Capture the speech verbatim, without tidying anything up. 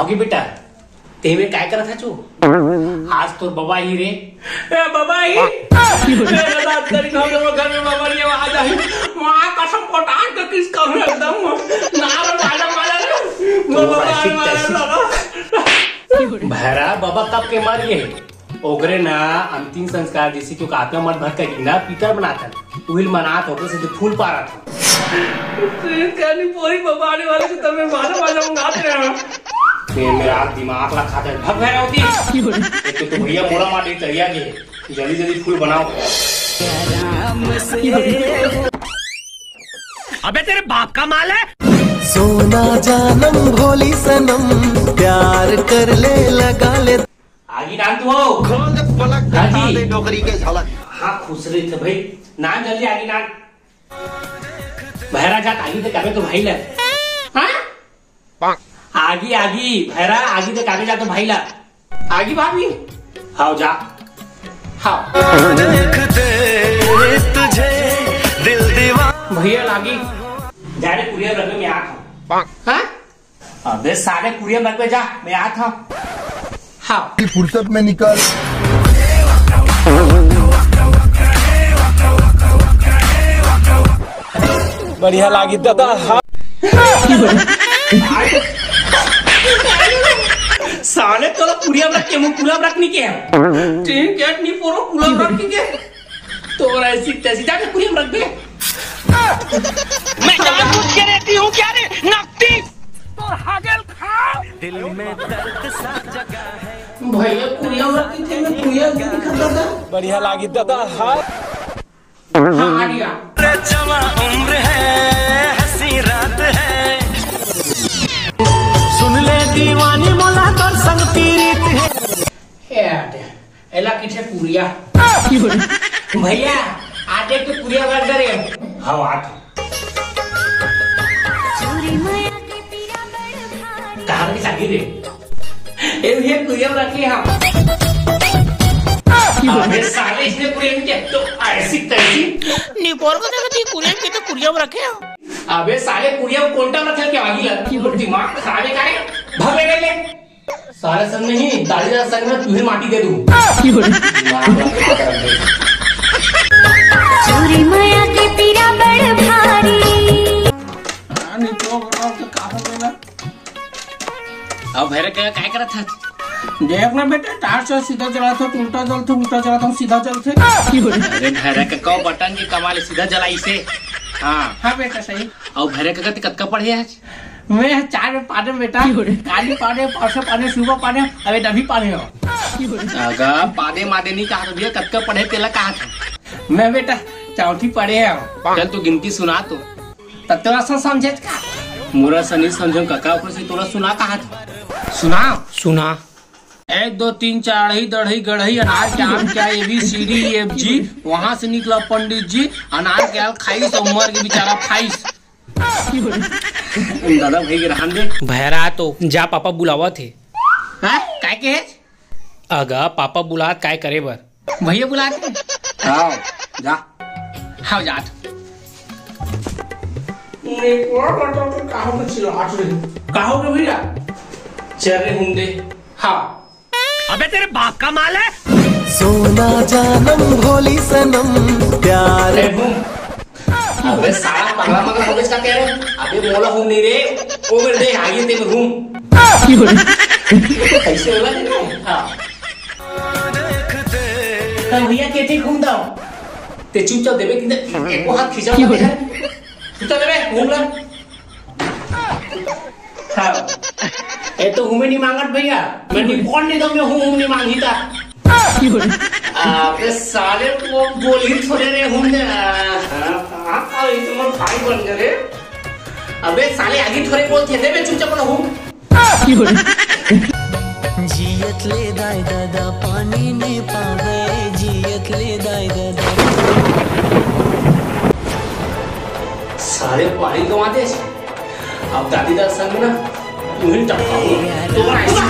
ओके बेटा, तेमे काय करत हस तू? आज तोर बबा ही रे। ए बबा ही। ए दादा, तेरी घर में, घर में बबा नहीं आ जाही। मां कसम पटान के किस करूं एकदम। ना रे, मारा, मारा रे। वो तो बबा ऐसी मारा तैसी। बाबा। भैरा, बबा कब के मर गे? ओकरे ना अंतिम संस्कार जैसे कि ओकर आत्मा मत भटके ना, पीतर बनात हन। उहिल मनात होके से फूल पारत हन। तो ये कहनी पूरी बबा आने वाले से तब मैं मारा, मारा मंगाते रहे। ये मेरा दिमाग ला खाता है। भग भैरा होती। एक तो, तो भैया मोरा मार दे तरिया के। जल्दी जल्दी फूल बनाओ। अबे तेरे बाप का माल है। सोना जानम भोली सनम, प्यार कर ले लगा ले। आगी नान तू हो। खोल दे पलक, हाँ दिखा जी। दे डोकरी के झलक। हाँ, खुश रही थे भाई। नान जल्दी आगी नान। भैरा जात आगी दे काबे तो भाई ले। हाँ? आगी, आगी, भैरा, आगी दे काबे जा तो भाई ला। आगी भाभी? हाव जा। हाव। देखते तुझे दिल दीवा। भैया लागी। जा रे कुरियर रख, मैं आत हूँ। हाँ? अबे साले कुरियर रख, मैं जा, मैं आत हूँ। हाँ। फुर्सत में निकल। बढ़िया लागी दादा। हाँ। साले तोला कुरिया में रख के, मुंह कुला में रख नहीं के। टीन कैट नहीं पोरो कुला में रख के। तोरा ऐसी तैसी जाके कुरिया में रख दे। मैं जानबूझ के रहती हूँ क्या रे नकती? भैया कुरिया में रख के थे, मैं कुरिया में नहीं खाता था। बढ़िया लागी दादा। हाँ। हाँ, आ गया। जवा उम्र है, हंसी रात है। सुन ले दीवानी मोला तोर संग पीरित है। ए आते, एला किथे कुरिया। भैया, आते तो कुरिया कर दे रे। हाँ, आते। कहाँ की सागी रे? ए भैया, कुरिया रखी है। अबे साले, इसने कुरिया में क्या तो ऐसी तैसी। निपोर को देखो, ती कुरिया की तो कुरिया में रखे हो। अबे साले, कुरिया में कोंटा में रखे क्या आगी लग? दिमाग खराब है का रे? भग ले, ले। साले संग नहीं, दाढ़ी दार संग में तुझे माटी दे दूं। दिमाग खराब कर दे। चूरी माया के पीरा बड़ भारी। हाँ, नहीं तो कहाँ हो गया? अब भैरा का काय करत हस? देख ना बेटा, टार्च से सीधा जलात हस, उल्टा जलथे, उल्टा जलात हस, सीधा जलथे। अरे भैरा का कौ बटन के कमाल, सीधा जलाइसे। हाँ। हाँ बेटा, सही। अउ भैरा का कतका पढ़े हस? मैं चार में पाने बेटा, काली पाने, परसों पाने, सुबह पाने, अबे अभी पाने हो। अगा, पादे मादे नहीं कहा तो भैया, कतका पढ़े तेला कहा था। मैं बेटा चौथी पढ़े हूँ। चल तू गिनती सुना तो। तब तो असल समझे का? मोरा सनी समझम काका, ओकर से तोला सुना कहा था। सुना, सुना। एक, दो, तीन, चार, अढ़ई, दढ़ई, गढ़ई, अनार, क्या आम, क्या, A B C D E F G, वहां से निकला पंडित जी, अनार के आल खाइस और मर के बेचारा खाइस। दादा भाई के रहन दे। भैरा तो जा, पापा बुलावत हे। हाँ? काय के हे? अगा, पापा बुलात काय करे बर? भैया बुलात हे। हाँ, जा। हाँ, जात। मैं एक और बात तो कहा कुछ चिल्लात रहे। कहा हो गया भैया? चल रे हुंदे। हाँ। अबे तेरे बाप का माल है। सोना जानम भोली सनम प्यार। अरे घूम। अबे साला पगला मगला हो गया, इसका कह रहे? अबे मोला घूम नहीं रे। ओ मेरे दे, आइए तेरे घूम। कैसे होला तेरे? हाँ। तो भैया कहते घूम दाओ। ते चुपचाप देवे कि एको हाथ खींचा मत यार। चुपचाप देवे, घूम रहा। हाँ। ए तो हुमे नहीं मांगत भैया, मैं नहीं कौन नहीं दम में हूँ, हुम नहीं मांगी था। अबे साले वो बोली थोड़े रे हुम ने, आ, आ, आ, ये तो मैं भाई बन गए रे। अबे साले आगे थोड़े बोल थे, मैं चुपचाप ना हूँ। जियत ले दाई दादा पानी नहीं पावे, जियत ले दाई दादा। साले पानी गवा दे। अब दादी दादा संग ना उन्हें टपकाऊंगा। तो ऐसे